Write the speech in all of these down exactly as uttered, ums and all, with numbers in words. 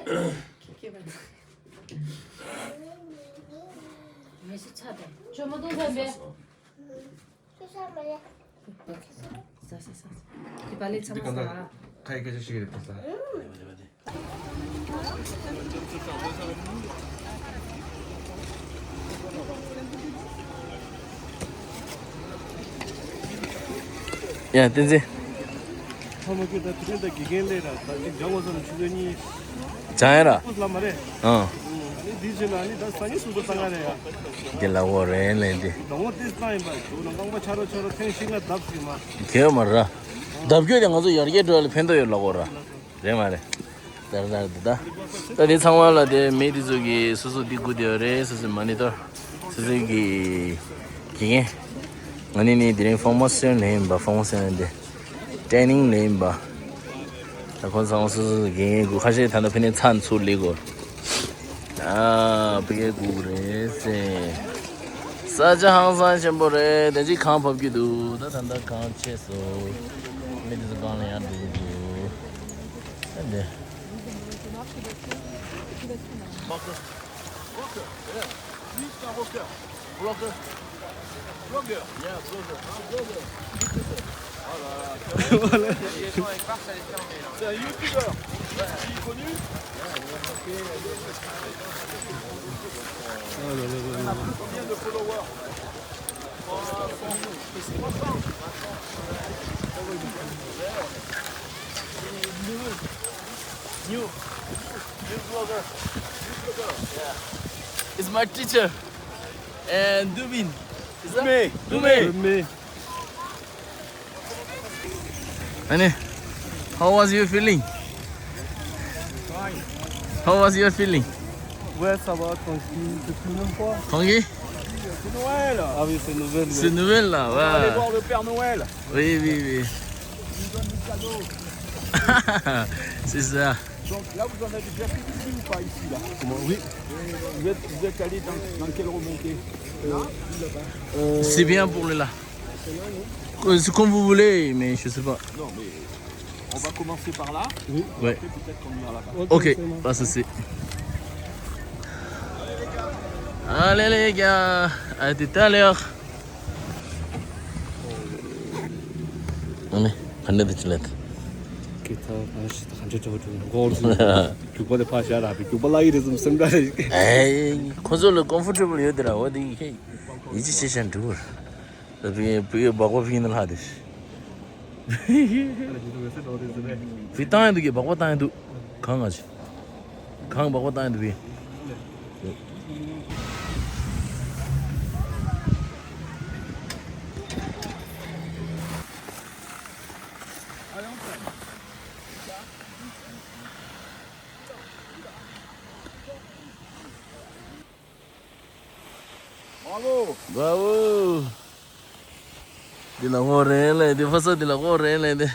ཁྱེད་ཀྱིས་བ། མེ་ཤི་ཆ་དང་ཅོ་མ་གཏོང་ས་མེད། ས་ས་ས་ས། ཁྱེད་པ་ལས་ཚང་མ་ས། ཁ་ཡི་སྐད་ཆ་ཞིག་རེད་ད་ས། ཡ་བསྟན་འཛིན། ཐོག་མ་ཁྱོད་ད་དེ་རིང་ད་དགེ་རྒན་ལས་ར་ད་ཅིག་སྦྱང་དགོས་བསམ་ཆུ་ཚོད་གཉིས། སྦྱང་ཡ་ར། ཨུ་ལ་མ་རེད། ཨང་། ཨ་ནི་འདི་བྱས་ན་ཨ་ནི་ད་སང་ཉིན་སོ་སོ་བཏང་ང་རེད་ཡ། འདི་ལ་འོ་རེད་ལས་འདི། ད་འོ་ཏིས་བཏང་ཡིན་པ་ཞོག་ན་རྐང་པ་ཆ་རོ་ཆ་རོ་ཐེངས་ཤིག་ང་བརྡབ་ཟིན་མ། གལ་མ་ར། བརྡབ་སྐྱོད་དེ་ང་ཚོ་ཡར་རྒྱས་འགྲོ་ཡ་ལ་ཕན་ཐོགས་ཡོད་ལ་འོ་ར། རེད་མ་རེད། ད་ད་ད་ད་ད་དེ་ཚང་མ་ལ་དེ་མི་དེ་ཚོ་གིས་སོ་སོ་འདི་སྒུག་བསྡད་ཡོད་རེད། སོ་སོའི་མ་ནི་ཏོར་སོ་སོའི་གི་དགེ་རྒན། ང་ནི་ནི་དེ་རིང་ཕོར་མ་སི་ཡོན་ལེན་ཡིན་པ། ཕོར་མ་སི་ཡོན་དེ་ཀྲེ་ནིང་ལེན་ཡིན་པ། ད་ཁོང་ཚང་མ་སོ་སོ་གི་དགེ་རྒན་སྒུག་ཁ་ཤས་ད་ལྟ་ཕ་ནི་ཚ་ཚུར་ལེགས་གོ། ཨ་ཕ་གི་སྒུག་རེད་ཟེ། ས་ཆ་ཧང་སང་ཆེན་པོ་རེད། དེ་ཅིག་གངས་བབས་ཀྱི་འདུག་ད་ད་ལྟ་གངས་ཆེ་སོང་། མི་དེ་ཚོ་གངས་ལ་ཡར་འགྲོ་གི་འདུག་ཨ་འདི། Rocker. Rocker, yeah. He's a rocker. Rocker. Blogger. Yeah, blogger. Ah, blogger. Voilà. C'est un youtubeur. Il est connu. On a combien de followers ? New, new blogger. Yeah. It's my teacher and Dubin. Is that Dubin. Dubin. Dubin. Honey, how was your feeling? Fine. How was your feeling? Ouais, ça va, tranquille. C'est une fois. Tranquille? C'est Noël. Ah oui, c'est Noël. C'est Noël là, ouais. On va aller voir le Père Noël. Oui, oui, oui. Il nous donne des cadeaux. C'est ça. Donc là, vous en avez déjà fait ici ou pas ici là ? Comment ? Oui. Vous êtes, vous êtes allé dans, dans quelle remontée ? Là ? Euh, c'est bien pour le là. Euh, c'est comme vous voulez, mais je sais pas. Non, mais on va commencer par là. Oui. Ouais. Après, peut-être qu'on ira là-bas. Ok, pas de souci. Allez les gars, à tout à l'heure. ཨ་ནི་ག་འདྲ་འདུག་ཅི་ལབ། ཀི་ཐ་ག་ཞིག་ག་འདྲ་འདྲ་འདུག་གོ་རྒྱུག་པ་དེ་ཕར་བཞག་ར་བི་རྒྱུག་པ་ལ་ཡི་རེད་ཟུམ་སེམས་འདྲ་རེད། ཨེ། ཁོ་ཚོ་ལ་ཀོམ་ཕོར་ཊེ་བལ་ཡོད་དེ་ར། འོ་དེ་ཡི་ཧེ་ཡི་ཅི་ཤེས་ཤ་འགྲུབ་ར། བི་བི་སྦག་སྦག་ཕིག་ནི་ལྷ་དེ། བི་བཏང་ཡ་འདུག་གི་སྦག་སྦག་བཏང་ཡ་འདུག་གང་ང་ཅི། གང་སྦག་སྦག་བཏང་ཡ་འདུག་བི། Bravo. འདི་ལ་འོ་རེད་ལེ། འདི་ཕ་ས་འདི་ལ་འོ་རེད་ལེ་འདི།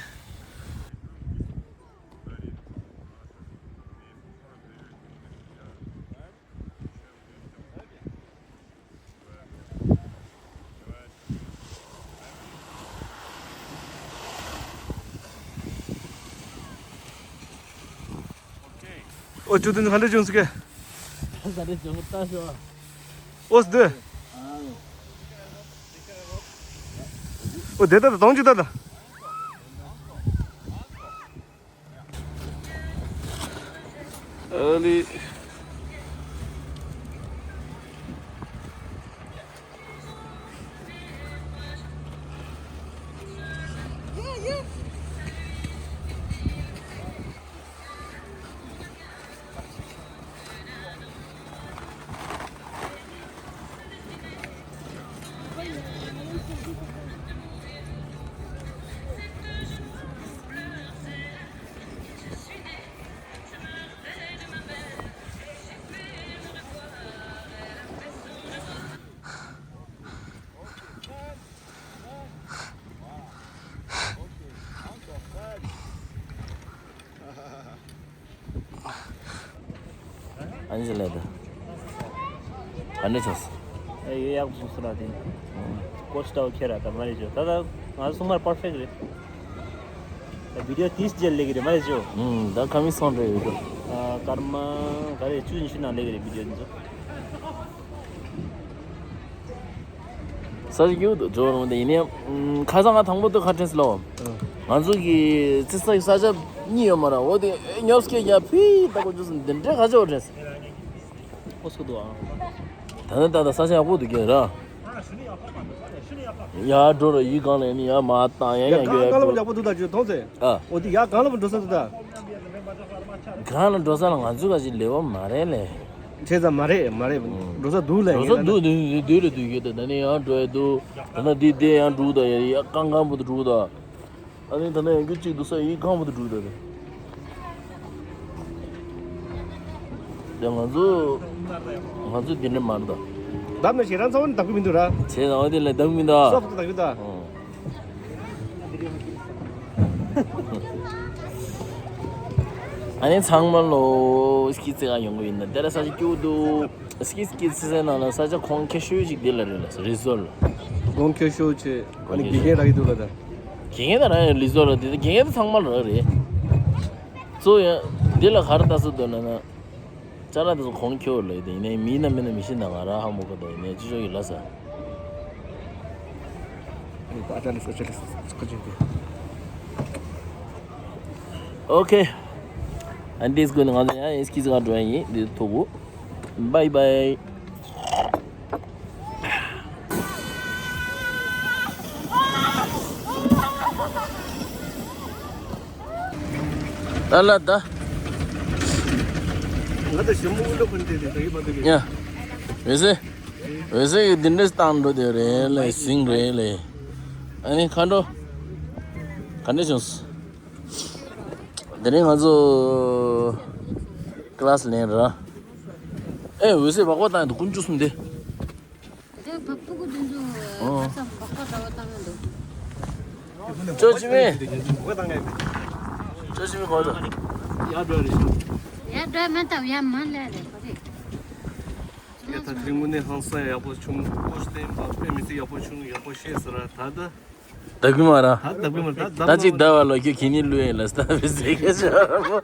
ཨོ་ཅོ་དེ་ནི་ག་འདྲ་བྱུང་ཟིག་གེ། ད་ས་རེ་བྱུང་ད་ཤོ། ཨོ་སྡེ། ཨོ་དེ་ད་ད་དོང་ཅི་ད་ད། ཨ་ལི། ཨ་ནི་ཅི་ལབ་འདུག་ག་འདྲ་བྱུང་སོང་། ཨེ་ཡོད་ཡག་པོ་བྱུང་སོང་ར་དེ། ཨང་། ཀོ་ཆི་ཏའོ་ཁྱེར་ར་ད་མ་རེད་ཅོ། ད་ད་ང་ཚོ་ཚང་མར་པར་ཕེག་རེད། ད་བི་ཌི་ཡོ་དེ་རྗེས་ལེགས་རེད་མ་རེད་ཅོ། ཨང་། ད་ཁ་མིག་སང་འདྲ་ཡོད་འགྲོ། ཨ། སྐར་མ་ག་རེ་བཅུ་ཉི་ཤུ་ནང་སླེབས་ཀྱི་རེད། བི་ཌི་ཡོ་འདི་ཚོ། ས་ཆ་སྐྱིད་པོ་འདུག་འགྲོ་རུང་། དེ་ཡིན་ནའི་ཁ་སང་ང་དང་པོ་དུ་ཁ་དྲན་སོང་ལ། ང་ཚོ་གི་ཙི་ས་ས་ཆ་གཉིས་ཡོད་མ་རེད། འོ་དེ་ཉོབ་སྐད་རྒྱག་ཕི་ད་ཀོ་ཇུ་སི་འདི་འདྲའི་ཁ་ཆེ་བོ་དྲན་སོང་། ཨོ་སྐུ་འདུག་ཨ། ད་ནི་ད་ད་ས་ཆ་ཡག་པོ་འདུག་རྒྱུ་ར། ཡར་འགྲོ་ར་ཡི་གང་ལ་ནི་ཡར་མར་བཏང་ཡ་ཡ་ཡང་གང་གང་ལ་ཡོད་ཡ། ཡག་པོ་འདུག་ད་ཅུ་མཐོང་ཚེ། ཨ། འོ་དེ་ཡར་གང་ལ་འགྲོ་ས་འདུག་ད། གང་ལ་འགྲོ་ས་ལ་ང་ཚོ་ག་ཅིག་ལེ་བ་མ་རེད་ལེ། བྱས་ཙང་མ་རེད་མ་རེད། འགྲོ་ས་འདུག་ལེ། འགྲོ་ས་འདུག་འདུག་འདུག་ལེ་འདུག་ཡོད་ད། ད་ནི་ཡར་འགྲོ་ཡ་འདུག་ད་ན་འདི་འདི་ཡར་འགྲོ་ད་ཡ་ཡ་གང་གང་པོ་དུ་འགྲོ་ད། ཨ་ནི་ད་ནི་ཡང་རྒྱུ་གཅིག་འདུག་ས་ཡི་གང་པོ་དུ་འགྲོ་ད། དེ་ང་ཚོ་ང་ཚོ་འདི་འདྲ་མ་རེད་ད། བདམས་ན་ཞེ་རང་ཚ་བ་ནི་བདམས་གི་མི་འདུག་ར། བྱས་ཙང་འོ་དེ་ལ་བདམས་གི་མི་འདུག་སོབ་ཏུ་བདམས་གི་འདུག་ཨ་ནི་ཚང་མ་ལོ་སྐྱིད་ཚེ་ག་ཡོང་གི་ཡིན་ན་དེ་ལ་ས་ཆ་སྐྱིད་པོ་འདུག་སྐྱིད་སྐྱིད་ཚེ་ཚེ་ནང་ལ་ས་ཆ་གོང་ཁེ་ཤོས་ཅིག་འདི་ལ་རེད་ལ་རི་ཟོར་ལ། གོང་ཁེ་ཤོས་ཆེ། ཨ་ནི་དགེ་རྒན་རག་གི་འདུག་ལ་ད། དགེ་རྒན་ད་རང་ཡང་རི་ཟོར་ལ་དེ་དགེ་རྒན་ད་ཚང་མ་ལ་རག་རེད། གཙོ་ཡང་འདི་ལ་ག་རེ་ལྟ་ས་འདོད་ན་ན། ཅ་ལག་དེ་ཚོ་གོང་ཁེ་བོ་ལ་ཡོད་དེ་ཡིན་ནའི་མི་ན་མི་ན་མི་ཤེས་ན་ང་རང་ཧ་མོ་གོ་ད་ཡིན་ནའི་ཅི་ཅོ་ཡིན་ལ་ས། ཨོ་ཁེ། ཨན་ཏིས་ཀུན་ང་ཚོ་ཡང་ཨེ་སི་ཀི་ཟི་ག་འགྲོ་ཡ་ཡིན་འདི་ཐོག་གུ། བའི་བའི། ད་ལ་ད། ང་ད་ཞིམ་པོ་ཀུན་ཏུ་ཕུན་ཏེ་དེ་ད་གི་པ་དེ་གི། ཡ། འོད་ཟེར། འོད་ཟེར་གི་འདི་འདྲས་བཏང་འགྲོ་དེ་རེད་ལེ་ཟིང་རེད་ལེ། ཨ་ནི་ཁ་འགྲོ། ག་འདྲས་བྱུང་། དེ་རིང་ང་ཚོ་ཀི་ལ་སི་ལེན་ར། ཨེ་འོད་ཟེར་བག་བག་བཏང་ཡ་འདུག་ཀུན་ཅུ་གསུམ་དེ། དེ་བག་ཕུག་གི་དུས་ཚོད་ཨོ། ཁ་སང་བག་བག་འདྲ་བོ་བཏང་ཡ་འདུག་ཅོ་ཅི་མི། ཅོ་ཅི་མི་གོ་ད། ཡར་འགྲོ་རེད། ཡར་འགྲོ་མེད་ད་ཡར་མ་ལས་རེད་གོ་རེད། ཡ་ད་དེ་དངོས་གནས་ཧང་སང་ཡག་པོ་བྱུང་། ཀོ་ཤ་བསྟན་པ་དཔེ་མི་སྲིད་ཡག་པོ་བྱུང་། ཡག་པོ་ཤེས་ཟེར་ར་ད་ད། ད་གི་མ་ར། ད་ད་གི་མ་ར་ད་ད་ད་ཅིག་ད་བ་ལོ་ཁྱོད་གད་སྙིགས་བླུགས་ཡིན་ལ་སྟབས་བེ་ཟེར་གི་ཆ་ར་མོ།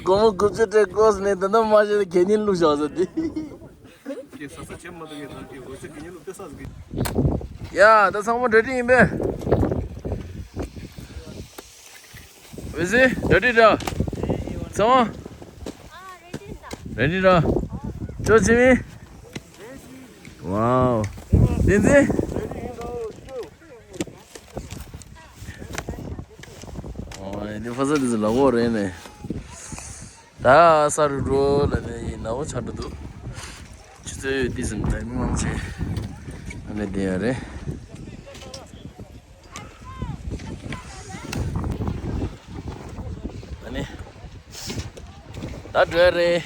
སྒོར་མོ་དགུ་བཅུ་སྤྲད་ཀོ་ཤ་ནས་ད་ད་མ་ཤེས་ན་གད་སྙིགས་བླུགས་བཞག་ཟེར་དེ། ཀྱེ་ས་ས་ཆེན་མ་དུ་ཡིན་ད་ཀྱེ་འོད་ཟེར་གད་སྙིགས་བླུགས་ཏེ་ས་ཟེར་གི། ཡ་ད་ཚང་མ་གྲ་སྒྲིག་ཡིན་པས། འོད་ཟེར་གྲ་སྒྲིག་འདྲ། ཚང་མ་གྲ་སྒྲིག་འདྲ། ཅོ་ཅི་མི། ཝའོ། བསྟན་འཛིན། ཨོ་ཡ་འདི་ཕ་ས་འདི་ཚོ་ལ་འོ་རེད་ནས། ད་ས་རུ་རོ་ལ་ནས་ཡིན་ན་འོ་ཆ་འགྲོ་འདུག་ཆུ་ཚོད་ཡོད་དུས་ཙམ་ད་མི་མང་ཆེ་ཨ་ནི་བསྡད་ཡ་རེད། ཨ་ནི་ད་འགྲོ་ཡ་རེད།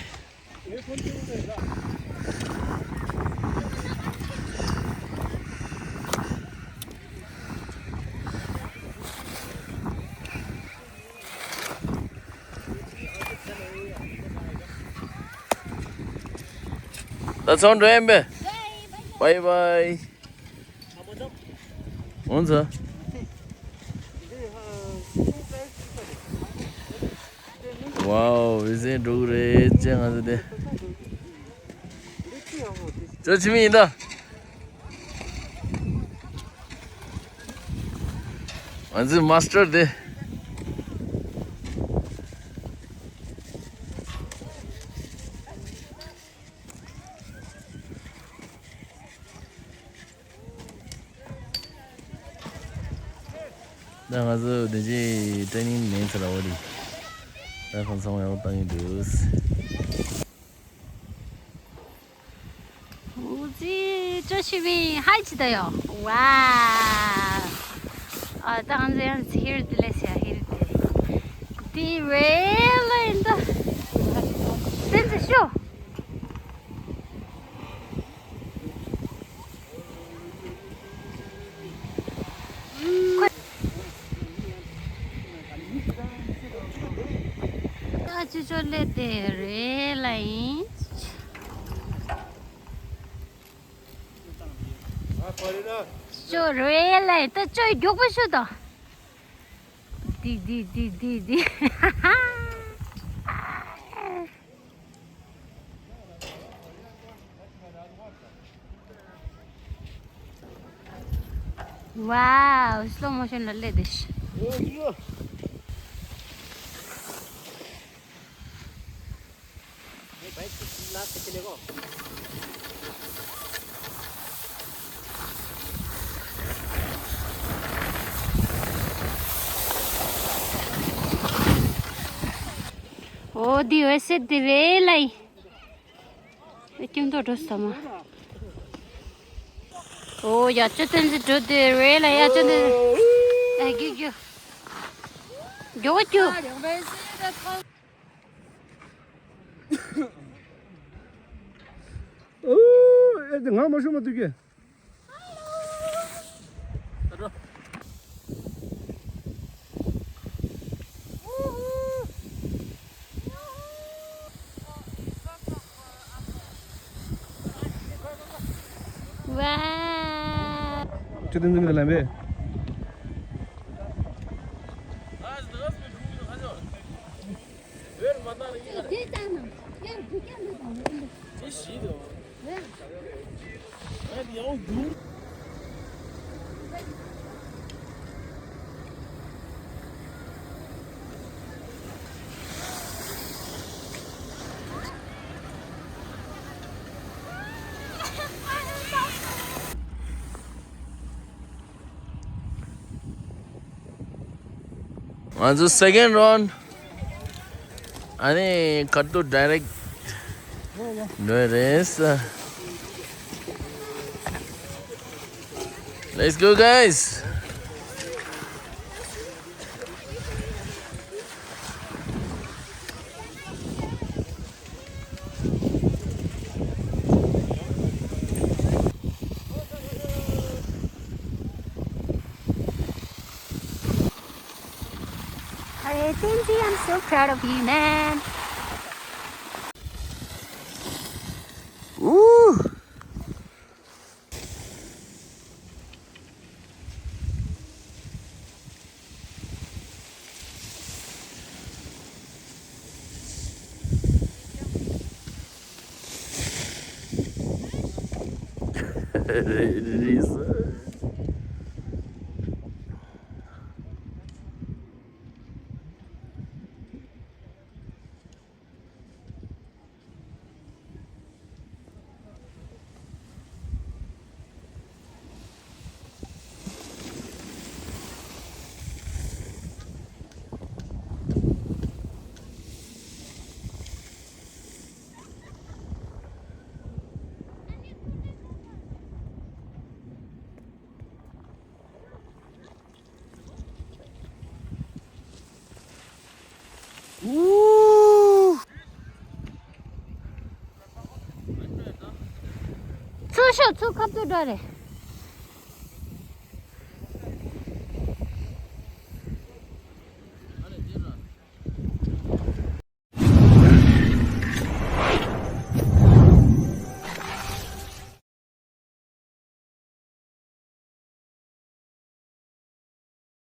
ད་ཚང་འགྲོ་ཡིན་པས། བའི་བའི། འོང་ཚ། ཝའོ། འོད་ཟེར་འགྲོ་གི་རེད་ཅེས་ང་ཚོ་དེ། ཅོ་ཅི་མི་ཡིན་ད། ང་ཚོའི་མ་སི་ཊར་དེ། ད་ང་ཚོ་དེ་རྗེས་ཀྲེ་ནིང་ལེན་ཚར་བ་རེད། ད་ཁོང་ཚང་མ་ཡང་བཏང་གི་འདུག་འུ་ཙི་ཅོ་ཤི་བི་ཧའི་ཅི་ད་ཡོ། ཝའོ། ཨ་ད་ང་ཚོ་ཡང་ཧིར་དེ་ལས་ཡ་ཧིར་དེ། དེ་རེད་ལ་ཡིན་ད། དེ་ཚོ་ཤོ། ཨ་ཅོ་ཅོ་ལེ་དེ་རེད་ལ་ཡིན། ཅོ་རེད་ལ་ཡིན་ད་ཅོ་མགྱོགས་པོ་ཤོད་དང་། དི་དི་དི་དི་དི། Wow, slow motion ལ་སླེབས་བསྡད་ཤག་འོ་དེ་འོད་ཟེར་དེ་རེད་ལ་ཡིན། ཨེ་ཁྱིམ་ཐོག་འགྲོ་ས་མ། ཨོ་ཡ་ཅོ་ཏན་ཟི་འགྲོ་དེ་རེད་ལ་ཡ་ཅོ་ཏན་ཟི། ཨ་རྒྱུ་རྒྱུ། མགྱོགས་རྒྱུ། ཨོ་ཨེ་དེ་ང་མ་ཤོད་མ་ཐུག་གི། ཝའོ། ཁྱོད་དེ་འཛིན་གི་ལ་ལན་པས། ང་ཚོ་second round ཨ་ནི་ཁ་ཐུག་direct འགྲོ་རེད། Let's go, guys. Hey, Tinji, I'm so proud of you, man. Ooh. ཚུར་ཤོག་ཚུར་ཁ་ཐུག་འགྲོ་རེད།